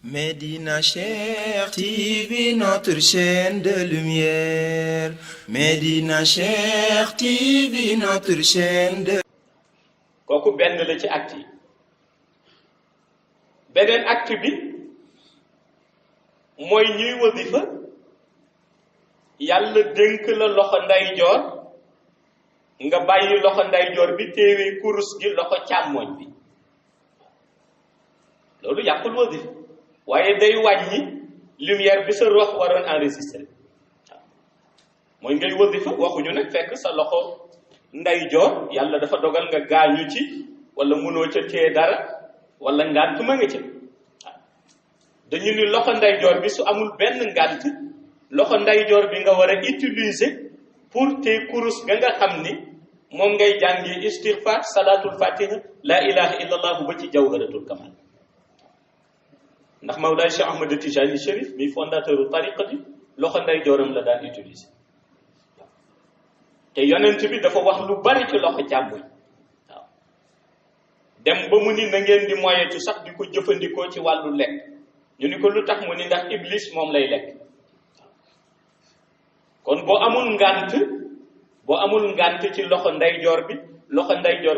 Médina Cheikh TV, notre chaîne de lumière. Médina Cheikh TV, notre chaîne de... kooku benn la ci acte yi beneen acte bi mooy ñuy wasifa yàlla dénk la loxo ndeyjoor nga bàyyi loxo ndeyjoor bi téewee kurus gi loxo càmmoñ bi loolu yàqul wasifa waaye day wàññi lumière bi sa rox waroon enregistré waaw mooy ngay wasifa waxuñu nag fekk sa loxo ndeyjoor yàlla dafa dogal nga gaañu ci wala mënoo ca téye dara wala ngànt ma nga ca waaw dañu ni loxo ndeyjoor bi su amul benn ngànt loxo ndeyjoor bi nga war a utiliser pour te kurus ga nga xam ni moom ngay jàngi istighfar salatul fatiha la ilaha illallah ba ci jawharatul kamal ndax Mawlaay Cheikh Ahmad Tijani Chérif mi fondateur tariqa bi loxo ndeyjooram la daan utiliser te yonent bi dafa wax lu bari ci loxo càmmoñ waaw dem ba mu ni na ngeen di moyetu sax di ko jëfandikoo ci wàllu lekk ñu ni ko lu tax mu ni ndax iblis moom lay lekk kon boo amul ngànt ci loxo ndeyjoor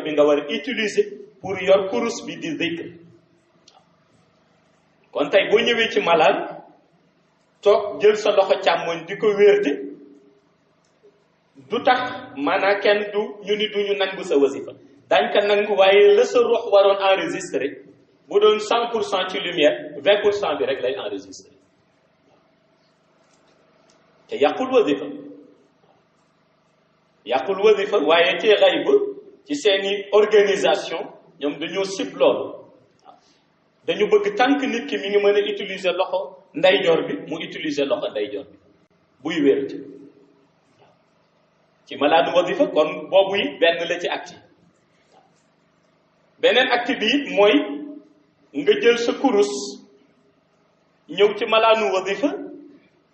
bi nga war a utiliser pour yor kurus bi di zikr kon tey boo ñëwee ci malade toog jël sa loxo càmmoñ di ko wérde du tax maanaam kenn ñu ni duñu nangu sa wasifa dañ ko nangu waaye la sa ruux waroon enregistré bu doon 100% ci lumière 20% bi rek lay enregistré te yàqul wasifa waaye ci xayb ci seeni organisation ñoom dañoo sib loolu dañu bëgg tànk nit ki mi ngi mën a utiliser loxo ndeyjoor bi mu utiliser loxo ndeyjoor bi buy wérte ci malaadu wasifa kon boobu yi benn la ci acte yi beneen acte bi it mooy nga jël sa kurus ñëw ci malaadu wasifa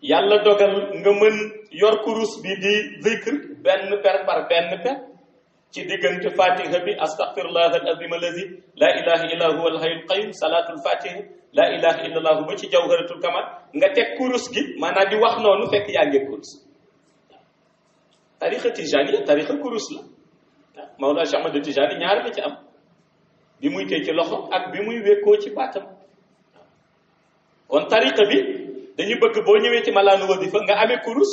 yàlla dogal nga mën yor kurus bi di zikr benn per par benn per ci diggante fatiha bi astaghfirullah al azim allazi la ilaha illa huwa al hayyul qayyum salatul fatiha la ilaha illa allah ba ci jawharatul kamal nga teg kurus gi maanaam di wax noonu fekk yaa ngi kurus tariqa tijani tariqa kurus la Mawlaa Cheikh Ahmad Tijani ñaar la ci am bi muy tey ci loxo ak bi muy wékkoo ci baatam kon tariqa bi dañu bëgg boo ñëwee ci malaanu wasifa nga amee kurus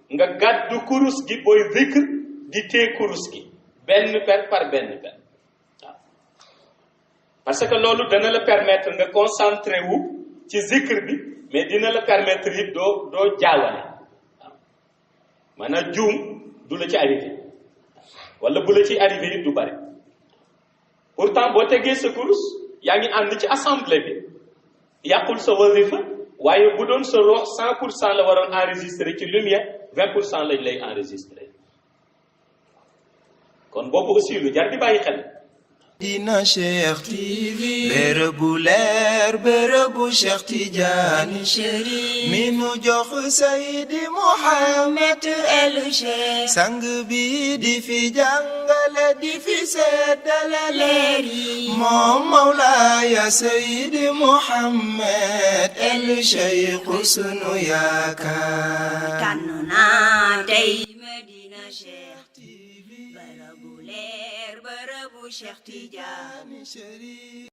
nga gàddu kurus gi booy zikr di tee kurus gi benn per par benn per waaw parce que loolu dana la permettre nga concentré wu ci zikr bi mais dina la permettre it doo jaawale waaw maanaam juum du la ci arrivé wala bu la ci arrivé it du bari pourtant boo tegee sa kurus yaa ngi ànd ci assemblée bi yàqul sa wasifa waaye bu doon sa rox 100% la waroon enregistré ci lumière 20% lañ lay enregistré kon boobu aussi lu jar di bàyyi xel. Médina Cheikh TV, bërëbu leer bërëbu Cheikh Tidiane Chérif mi nu jox Seydi Mouhamed El Cheikh sang bi di fi jàngale di fi seddale leer yi moom Mawlaaya Seydi Mouhamed El Cheikh sunu yaakaar tànn naa tey Médina Cheikh TV bërëbu leer bërëbu Cheikh Tidiane Chérif